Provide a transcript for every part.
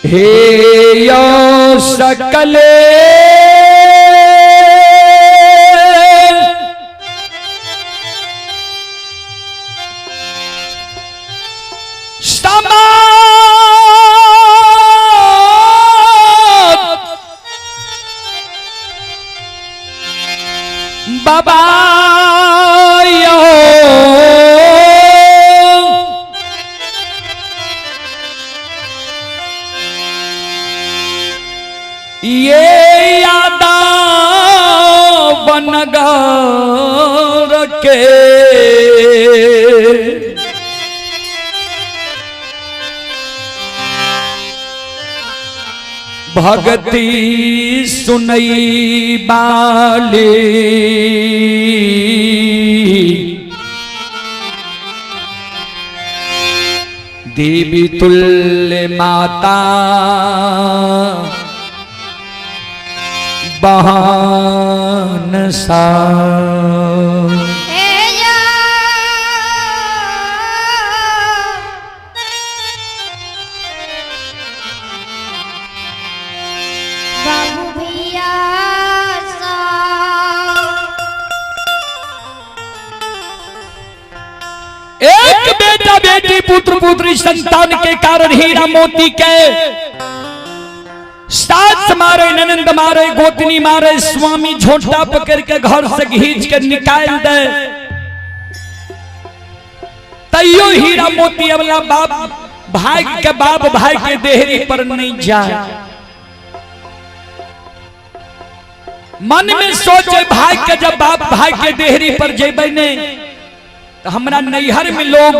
हे यो सकले समाज बाबा यो ये यादा बनगर के भगती सुनई बाली देवी तुल्य माता बहान सा। बाबू भैया सा। एक बेटा बेटी पुत्र पुत्री संतान के कारण हीरा मोती के सास मारे, ननंद मारे, गोतनी मारे, स्वामी झोंटा पकड़ के घर से घींच के निकाल दे, तैयो हीरा मोती अबला बाप भाई के बाप भाई के देहरी पर नहीं जाए। मन में सोचे भाई के जब बाप भाई के देहरी पर जेबे नहीं तो हमरा नैहर में लोग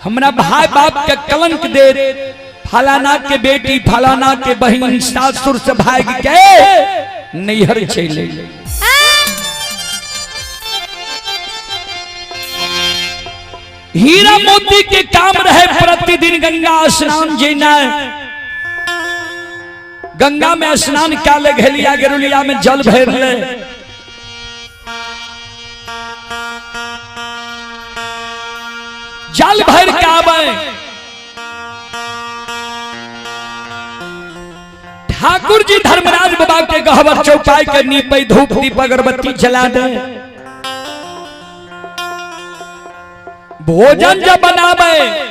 हमरा भाई बाप के कलंक दे, फलाना के बेटी फलाना के बहन सासुर से भाग के नैहर चले। हीरा मोती के काम रहे प्रतिदिन गंगा स्नान जेना, गंगा में स्नान क्या ले घेलिया गेरुलिया में जल भर ले, जल भर के आवे। ठाकुर जी धर्मराज बाबा के गहवर चौपाई के नीपे धूप दीप अगरबत्ती जला दे, भोजन जब बनावे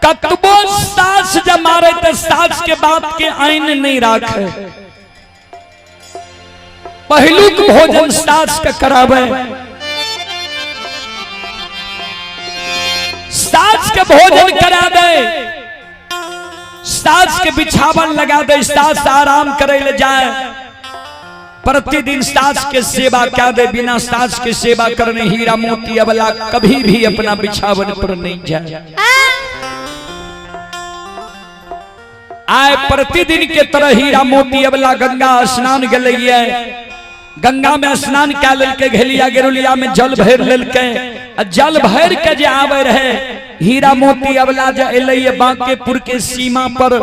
कतबो सास जब मारे तो सास के बात के आइन नहीं राखे, पहलुक भोजन सास के करावे, सास के भोजन करा दे, सास के बिछावन लगा दे, सास आराम करे ले जाए, प्रतिदिन सास के सेवा क्या दे, बिना सास के सेवा करने हीरा मोती अबला कभी भी अपना बिछावन पर नहीं जाए। आए प्रतिदिन के तरह हीरा मोती अबला गंगा स्नान गए, गंगा में स्नान क्या ललके, घेलिया गेरुलिया में जल भर ललके, जल भर के जे आवे रहे हीरा मोती अबला जे एलै बांकेपुर के सीमा पर,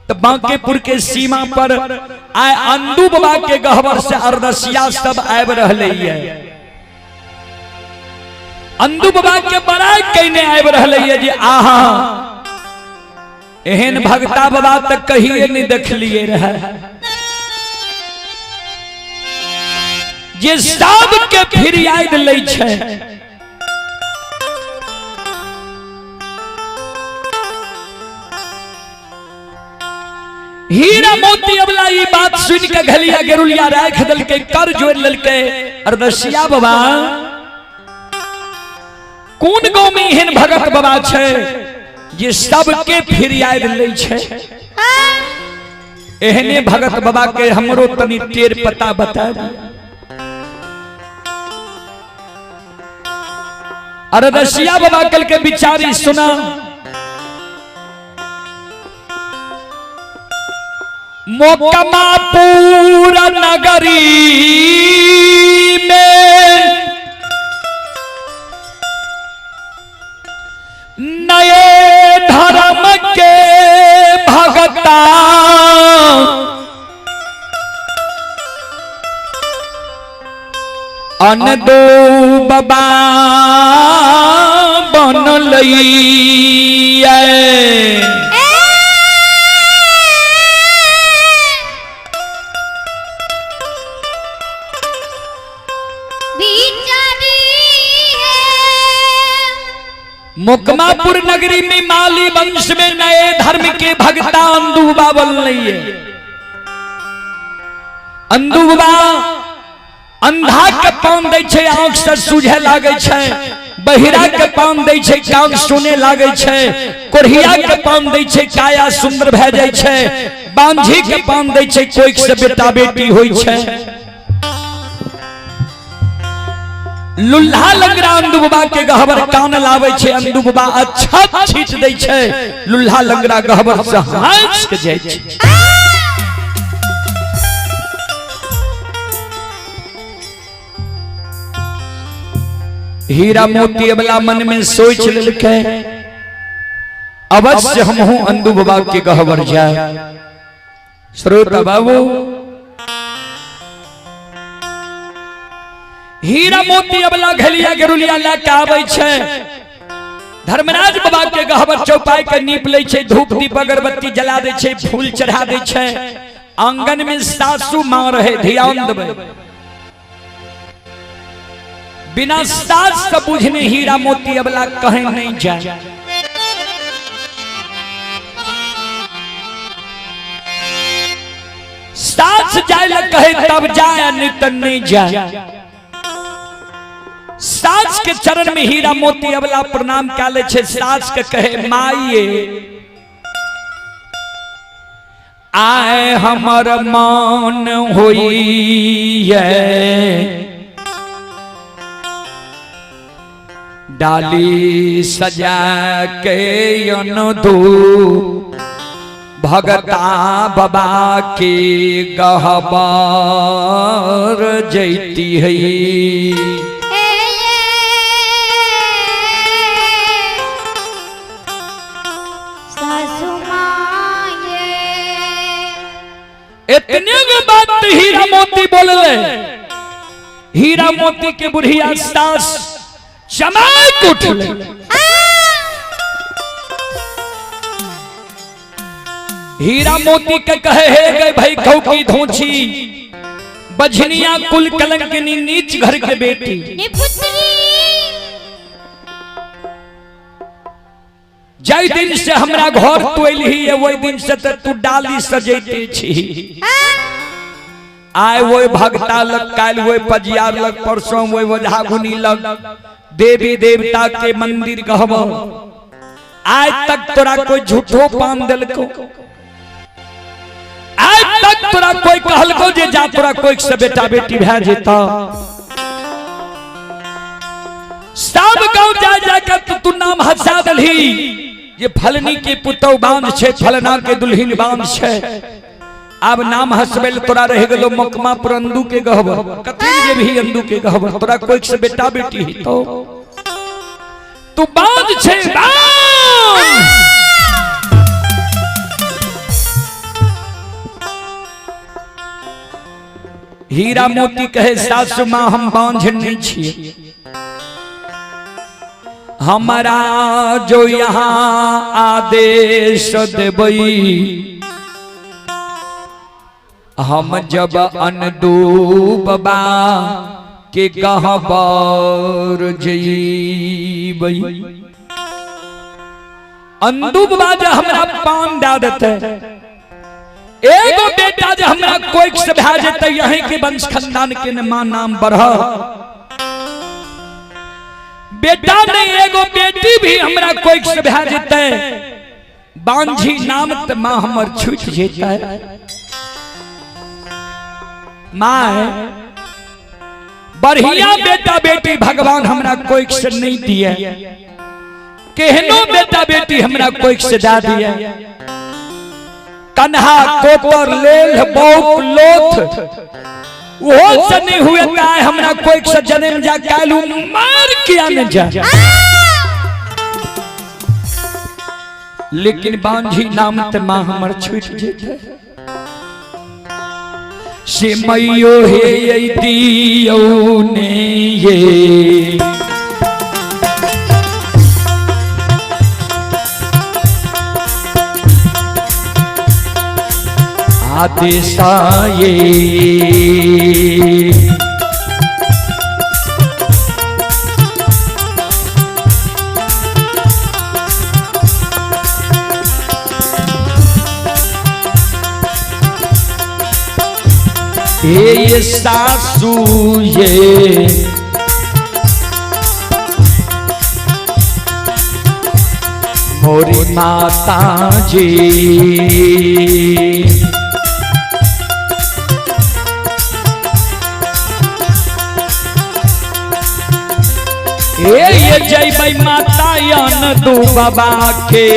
तो बांकेपुर के सीमा पर आए अंदू बाबा के गहवर से अरदसिया सब आबि रहलै। अंदू बाबा के बड़ाई कइने आबि रहलै जे आहा एहन भगता बाबा तक कहिए नहीं देखलिए रहे जे सब के फिरियाद लै छै। हीरा मोती अबला ई बात सुन के घलिया गेरुलिया राख दलके, कर जोड़ ललके, अरदसिया बाबा कोन गांव में एहन भगत बाबा छै जे सबके फिरियाद लै छै? एहने भगत बाबा के हमरो तनी टेर पता बता दे। अरदसिया बाबा कल के बिचारी सुना, मोकमापुर नगरी में नए धर्म के भगता अनदो बाबा बनलैया। मोकमापुर नगरी में माली वंश में नए धर्म के भगता अंदू बाबा नहीं है। अंदू बाबा अंधा के पान दै छै, आंख से सूझे लागै छै, बहिरा के पान दै छै, कान सुने लागै छै, कोढ़िया के पान दै छै, काया सुंदर भए जाइ छै, बांझी के पान दै छै, कोइक से बेटा बेटी होइ छै। लुल्हा लंगड़ा अंदू बाबा के गहबर कान लाबै छै, अंदू बाबा अच्छा छीट दै छै, लुल्हा लंगड़ा गहबर से हंस के जाइ छै। हीरा मोती वाला मन में सोच लेलकै अवश्य हमहूँ अंदू बाबा के गहबर जाए। श्रोता बाबू, हीरा मोती अबला घलिया गेरुलिया लए के आबै छै, धर्मराज बाबा के गहबर चौपाई के नीप लै छै, धूप दीप अगरबत्ती जला दै छै, फूल चढ़ा दै छै। आंगन में सासू माँ रहे, ध्यान देबै, बिना सास से बुझने हीरा मोती अबला कहीं नहीं जाए। सास जाए ला कहे तब जाए, नहीं तो नहीं जाए। सास के चरण में हीरा मोती अबला प्रणाम कए ले छे, सास के कहे माइये आए हमर मान होई डाली सजा के अनदू भगता बाबा के गहबर जैती है। इतने गो बात हीरा मोती बोलले, हीरा मोती के बुढ़िया सास चमक उठले। हीरा मोती के कहे हे गए भाई खौ की धोछी बझनिया कुल कलंकनी नीच घर के बेटी, जाहि दिन से हमरा घर तू अयलही है वही दिन से तू डाली सजैते छी। आय वही भगता लग, काल्हि वही पजियार लग, परसों वही ओझागुनी लग, देवी देवता के मंदिर कहब, आज तक तोरा कोई झूठो पान देलको, आज तक तोरा कोई कहलको जे जा तोरा कोई से बेटा बेटी भए जेता। सब गांव जा जाकर तू नाम हंसा दलही, ये फलनी के पुतौ बांध छे, फलना के दुल्हिन बांध छे। अब नाम हंसबे तोरा रह गेलो मकमा पर अंदू के गहबर, कथी जे भी अंदू के गहबर, तोरा कोई से बेटा बेटी ही तो तू बांध छे बांध। हीरा मोती कहे सासु माँ हम बांझ नहीं छिए, हमारा जो यहाँ आदेश देबई हम जब अनदू बाबा के गहबर जइबई। अंदू बाबा जे हमरा पान दे देते, एगो बेटा जे हमरा कोई से भए जेते, यहीं के वंश खानदान के ने मां नाम बढ़, बेटा नहीं एगो बेटी भी हमरा कोई से भए जेते, बांझी नाम त मां हमर छूट जेते। मां बढ़िया बेटा बेटी भगवान हमरा कोई से नहीं दिए, केहनो बेटा बेटी हमरा कोई से दा दिए। कन्हा कोतर लेल बौक लोथ वो से नहीं हुए ताय हमरा कोई से जन्म जा कालू मार किया न जा, लेकिन बांझी नाम त मां हमर छूट जेते। से मैयो हे दियो ने ये आदेशाये हे ये सासू ये मोरी माता जी। ए ये जय माता यन दू बाबा के।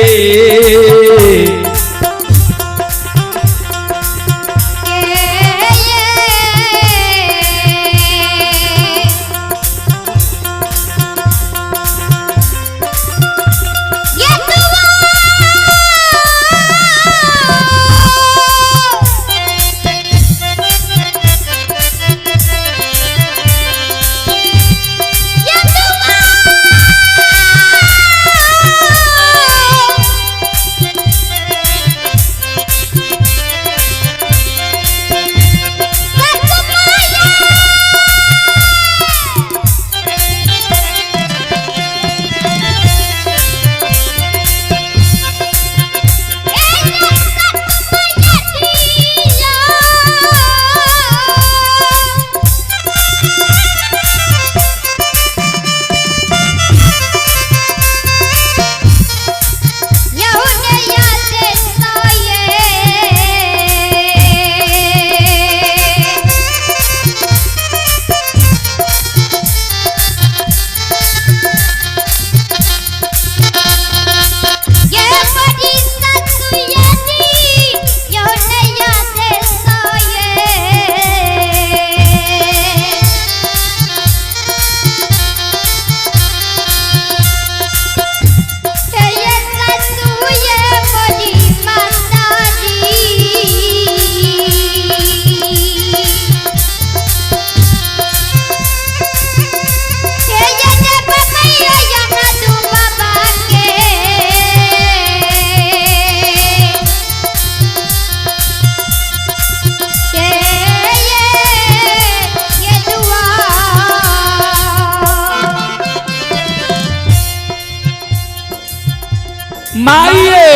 माइये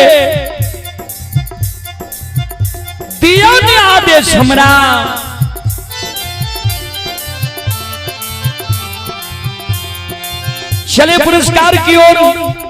दियो ने आदेश हमरा। चले पुरस्कार की ओर।